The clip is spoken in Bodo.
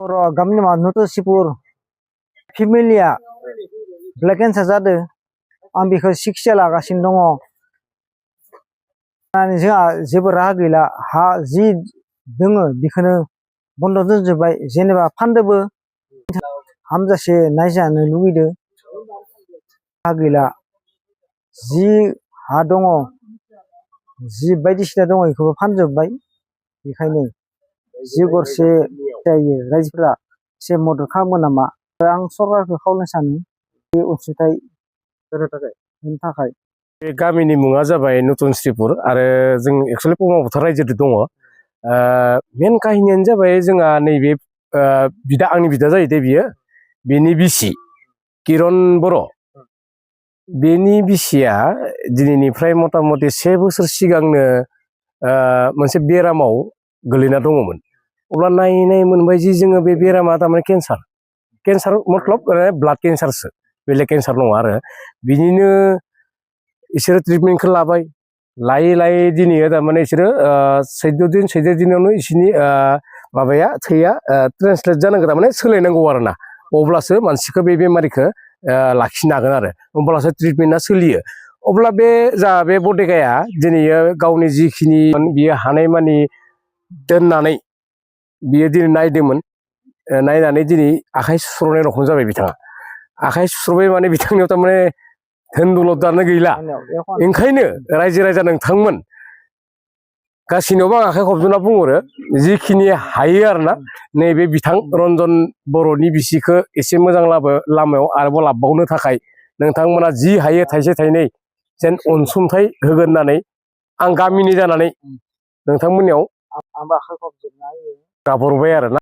गामिनि नटसिपुर फेमिलिया ब्लाड केन्सार जादों आं बेखौ सिकित्सा लागासिनो दङ जोंहा जेबो राहा गैला हा जि दोङो बेखौनो बन्द दोनजोब्बाय जेनेबा फानदोबो हामजासे नायजानो लुगैदो हा गैला जि हा दङ जि बायदिसिना दङ बेखौबो फानजोब्बाय बेखायनो जि गरसे जायो रायजोफोरा एसे मदद खालामो नामा आं सरकारखौ खावलायनो सानो बे अनसुंथाइ होनो थाखाय बे गामिनि मुङा जाबाय नतन श्रीपुर आरो जों एक्सुवेलि पमावथार रायजो दङ मेन काहिनियानो जाबाय जोंहा नैबे बिदा आंनि बिदा जायो दे बियो बेनि बिसि किरन बर' बेनि बिसिया दिनैनिफ्राय मथा मथि 1 बोसोर सिगांनो मोनसे बेरामाव गोलैना दङमोन अब्ला नायनाय मोनबाय जि जोङो बे बेरामा थारमाने केन्सार मतलब ब्लाड केन्सारसो बेलेग केन्सार नङा आरो बिनिनो इसोरो ट्रिटमेन्टखौ लाबाय लायै दिनै थारमाने इसोरो 14 दिनावनो इसोरनि माबाया थैया ट्रेन्सलेट जानांगौ थारमाने सोलायनांगौ आरो ना अब्लासो मानसिखौ बे बेमारिखौ लाखिनो हागोन आरो अब्लासो ट्रिटमेन्टआ सोलियो अब्ला बे जा बे बडेगाया दिनै गावनि जिखिनि बियो हानायमानि दोननानै बियो दिनै नायदोंमोन नायनानै दिनै आखाइ सुस्र'नाय रखम जाबाय बिथाङा आखाइ सुस्र'बाय माने बिथांनियाव थारमाने धोन दौलतआनो गैला ओंखायनो रायजो राजा नोंथांमोन गासैनावबो आं आखाइ खबजना बुंहरो जिखिनि हायो आरोना नैबे बिथां रन्जन बर'नि बिसिखौ एसे मोजां लामायाव आरोबाव लाबबावनो थाखाय नोंथांमोना जि हायो थाइसे थाइनै जेन अनसुंथाइ होगोन होननानै आं गामिनि जानानै नोंथांमोननियाव गाबहरबाय आरोना।